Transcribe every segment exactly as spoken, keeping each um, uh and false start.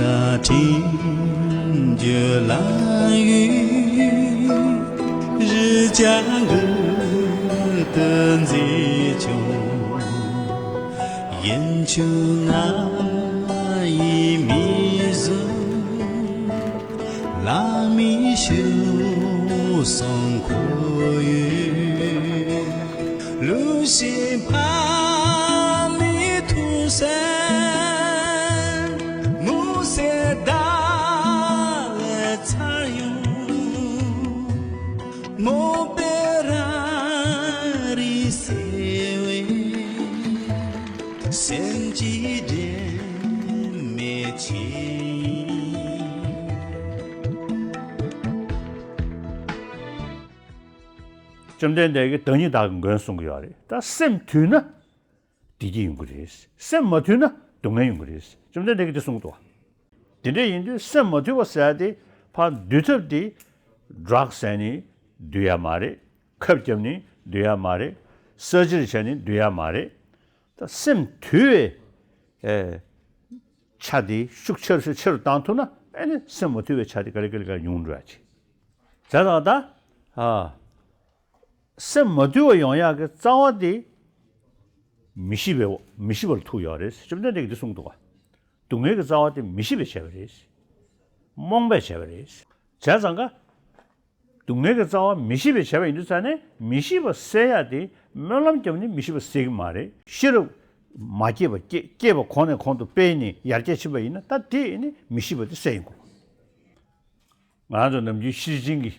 ཁྲིམས་རྒྱུད་ལ་ཡོད་རི་ལྕགས་གུ་དུ་མཛེས་ཀྱང་། ཡིན་ཆུ་ང་ཡི་མི་བཟོད་ལ་མི་ཤུགས་སོང་ཁོ་ཡོད། ལུས་ཤིང་ཕ་མའི་ཐུགས་སྲས་མུ་སེ་ད་ལས་ཚར་ཡོང་། མོ་པེ་ར་རི་སེ་བའི་སེམས་ཀྱི་དྲན་མེད་ཆེ། བཅོམ་ལྡན་འདས་ཀྱིས་བདག་ཉིད་བདག་གི་མགོན་གསུང་གི་ཡོད་རེད། ད་སེམས་དུལ་ན་བདེ་སྐྱིད་ཡོང་གི་རེད། སེམས་མ་དུལ་ན་སྡུག་བསྔལ་ཡོང་གི་རེད། བཅོམ་ལྡན་འདས་ཀྱིས་འདི་གསུངས་འདུག། དེ་འདྲ་ཡིན་དུས་སེམས་མ་དུལ་བ་ཟེར་ཡ་དེ་ཕར་འདུལ་ཐབས་དེ་ཌྲག་ཟས་ནས་འདུལ་ཡ་མ་རེད། ཁབ་བརྒྱབ་ནས་འདུལ་ཡ་མ་རེད། ས་ཅིར་བྱས་ནས་འདུལ་ཡ་མ་རེད། ད་སེམས་དུལ་བའི་ཨེ་ཆ་དེ་ཤུགས་ཆེ་རུ་ཆེ་རུ་བཏང་ཐུབ་ན། ཨེ་ནི་སེམས་མ་དུལ་བའི་ཆ་དེ་ག་ལེ་ག་ལེ་ག་ལེ་ཉུང་འགྲོ་ཡ་ཆེ། བྱས་ཙང་ད། ཨ། སེམས་མ་དུལ་བ་ཡོང་ཡག་གི་རྩ་བ་དེ་མི་ཤེས་པའི་འོ་མི་ཤེས་པ་ལ་ཐུག་ཡོད་རེད། བཅོམ་ལྡན་འདས་ཀྱིས་འདི་གསུངས་འདུག་ག། སྡུག་བསྔལ་གྱི་རྩ་བ་དེ་མི་ཤེས་པས་བྱས་པ་རེད། རྨོངས་པས་བྱས་པ་རེད། བྱས་ཙང་ཀ། སྡུག་བསྔལ་གྱི་རྩ་བ་མི་ཤེས་པས་བྱས་པ་ཡིན་དུས་ཙང་ནས་མི་ཤེས་པ་སེལ་ཡག་དེ་སྨོན་ལམ་བརྒྱབ་ནས་མི་ཤེས་པ་སེལ་གྱི་མ་རེད། ཤེས་རབ་མ་སྐྱེས་པ་སྐྱེ་སྐྱེས་པ་གོང་ནས་གོང་དུ་སྤེལ་ནས་ཡར་རྒྱས་ཕྱིན་པ་ཡིན་ན། ད་དེ་ནི་མི་ཤེས་པ་དེ་སེལ་ཡོང་གི་རེད། ང་རང་ཚོ་ནམ་རྒྱུན་ཤེར་ཕྱིན་གྱི་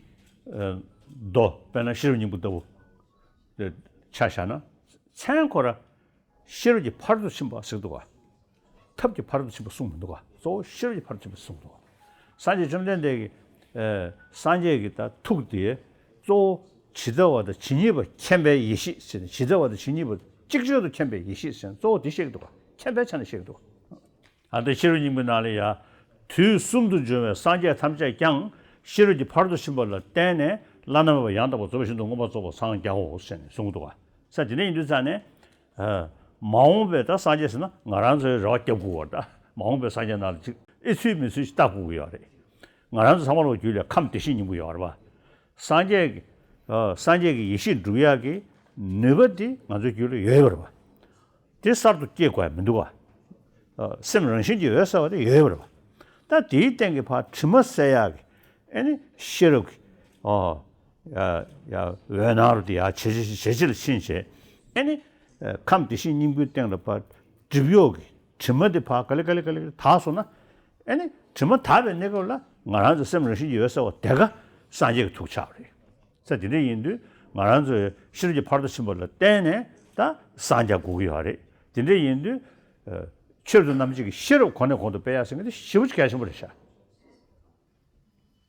ཨ་མདོ། དཔེར་ན་ཤེས་རབ་སྙིང་པོ་ལྟ་བུ་དེ་ཆ་བཞག་ན། མཚན་ཁོ་ར་ཤེས་རབ་ཀྱི་ཕ་རོལ་ཏུ་ཕྱིན་པ་ཟེར་འདུག་ག། ཐབས་ཀྱི་ཕ་རོལ་ཏུ་ཕྱིན་པ་གསུངས་མི་འདུག་ག། གཙོ་བོ་ཤེས་རབ་ཀྱི་ཕ་རོལ་ཏུ་ཕྱིན་པ་གསུངས་འདུག་ག། སངས་རྒྱས་བཅོམ་ལྡན་འདས་ཀྱི་ཨ་སངས་རྒྱས་ཀྱི་ད་ཐུགས་དེ་གཙོ་བོ་ཇི་ལྟ་བ་དང་ཇི་སྙེད་པ་མཁྱེན་པའི་ཡེ་ཤེས་ཟེར་ནས། ཇི་ལྟ་བ་དང་ཇི་སྙེད་པ་ཅིག་ཅར་དུ་མཁྱེན་པའི་ཡེ་ཤེས་ཟེར་ནས་གཙོ་བོ་དེ་བཤད་ཀྱི་འདུག་ག། མཁྱེན་པའི་ཆ་ནས་བཤད་ཀྱི་འདུག་ག། ཨ་ནི་ཤེས་རབ་སྙིང་པོའི་ནང་ལ་ཡ། དུས་གསུམ་དུ་འབྱུང་བའི་སངས་རྒྱས་ཐམས་ཅད་ཀྱང་ཤེས་རབ་ཀྱི་ཕ་རོལ་ཏུ་ཕྱིན་པ་ལ་བརྟེན་ནས་བླ་ན་མེད་པ་ཡང་དག་པར་རྫོགས་པའི་ཞིང་དུ་མངོན་པར་རྫོགས་པར་སངས་རྒྱའོ་ཟེར་ནས་གསུངས་འདུག་ག། ས་དེ་འདྲ་ཡིན་དུས་ཙང་ནས། ཨ། མ་འོངས་པའི་ད་སངས་རྒྱས་ཟེར་ན་ང་རང་ཚོའི་རེ་བ་བརྒྱབ་དགོས་པ། ད་མ་འོངས་པའི་སངས་རྒྱས་ནང་ལ་ཅིག་ཨེ་ཚུལ་མི་ཚུལ་ཞིག་བལྟ་དགོས་ཀྱི་ཡོད་རེད། ང་རང་ཚོ་ཚང་མ་ལོ་རྒྱུད་ལ་ཁམས་བདེ་གཤེགས་སྙིང་པོ་ཡོད་རེད་པ། སངས་རྒྱས་ཀྱི་ཨ་སངས་རྒྱས་ཀྱི་ཡེ་ཤེས་སྒྲུབ་ཡག་གི་ནུས་པ་དེ་ང་ཚོའི་རྒྱུད་ལ་ཡོད་པ་རེད་པ། དེ་གསར་དུ་སྐྱེ་དགོས་ཡ་མི་འདུག་ག། ཨ། སེམས་རང་བཞིན་གྱིས་འོད་གསལ་བ་དེ་ཡོད་པ་རེད་པ། ད་དེའི་སྟེང་གི་ཕར་དྲི་མ་སེལ་ཡག་གི་ཨེ་ནི་ཤེས་རབ་ཀྱི་ཨ་ཡ་ཡ་འོད་སྣང་རུ་དེ་ཡར་ཇེ་ཇེ་ཇེ་ཆེ་ལ་ཕྱིན་བྱས། ཨེ་ནི་ཨ་ཁམས་བདེ་གཤེགས་སྙིང་པོའི་སྟེང་ལ་ཕར་སྒྲིབ་གཡོགས་ཀྱི་དྲི་མ་དེ་ཕར་ག་ལེ་ག་ལེ་ག་ལེ་དག་སོང་ན། ཨེ་ནི་དྲི་མ་དག་པའི་གནས་སྐབས་ལ་ང་རང་ཚོ་སེམས་རང་བཞིན་གྱིས་འོད་གསལ་བ་དེ་ག་སངས་རྒྱས་ཀྱི་ཐུགས་ཆགས་པ་རེད། ས་དེ་འདྲ་ཡིན་དུས་ང་རང་ཚོས་ཤེས་རབ་ཀྱི་ཕ་རོལ་ཏུ་ཕྱིན་པ་ལ་བརྟེན་ནས་ད་སངས་རྒྱ་དགོས་ཀྱི་ཡོད་རེད། དེ་འདྲ་ཡིན་དུས་ཨ་ཆོས་རབ་ཏུ་རྣམ་འབྱེད་ཀྱི་ཤེས་རབ་གོང་ནས་གོང་དུ་སྤེལ་ཡག་ཟེར་མཁན་དེ་ཞེ་པོ་ཅིག་གལ་ཆེན་པོ་རེད་ཤག།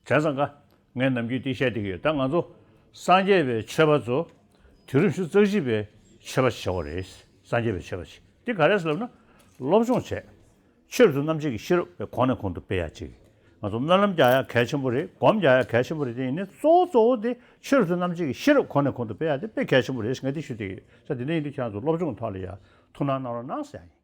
བྱས་ཙང་ཀ། ངས་ནམ་རྒྱུན་དེ་བཤད་བསྡད་ཀྱི་ཡོད། ད་ང་ཚོ་སངས་རྒྱས་པའི་ཆོས་པ་ཚོ་དུས་རབས་ཉི་ཤུ་རྩ་གཅིག་པའི་ཆོས་པ་ཞིག་བྱ་དགོས་རེད། སངས་རྒྱས་པའི་ཆོས་པ་ཞིག་དེ་ག་རེ་ཟེར་ལབ་ན། སློབ་སྦྱོང་བྱས། ཆོས་རབ་ཏུ་རྣམ་འབྱེད་ཀྱི་ཤེས་རབ་དེ་གོང་ནས་གོང་དུ་སྤེལ་ཡག་ཅིག། ང་ཚོ་སྨོན་ལམ་རྒྱག་ཡག་གལ་ཆེན་པོ་རེད། སྒོམ་རྒྱག་ཡག་གལ་ཆེན་པོ་རེད། དེ་ཡིན་ནའི་གཙོ་བོ་གཙོ་བོ་དེ་ཆོས་རབ་ཏུ་རྣམ་འབྱེད་ཀྱི་ཤེས་རབ་གོང་ནས་གོང་དུ་སྤེལ་ཡག་དེ་དཔེ་གལ་ཆེན་པོ་རེད་ཟེར་ངས་དེ་ཞུ་བསྡད་ཀྱི་ཡོད། ས་དེ་འདྲ་ཡིན་དུས་ཁྱེད་རང་ཚོ་སློབ་སྦྱོང་ཐོག་ལ་ཡ་ཐུགས་སྣང་གནང་རོགས་གནང་ཟེར་ཡ་ཡིན།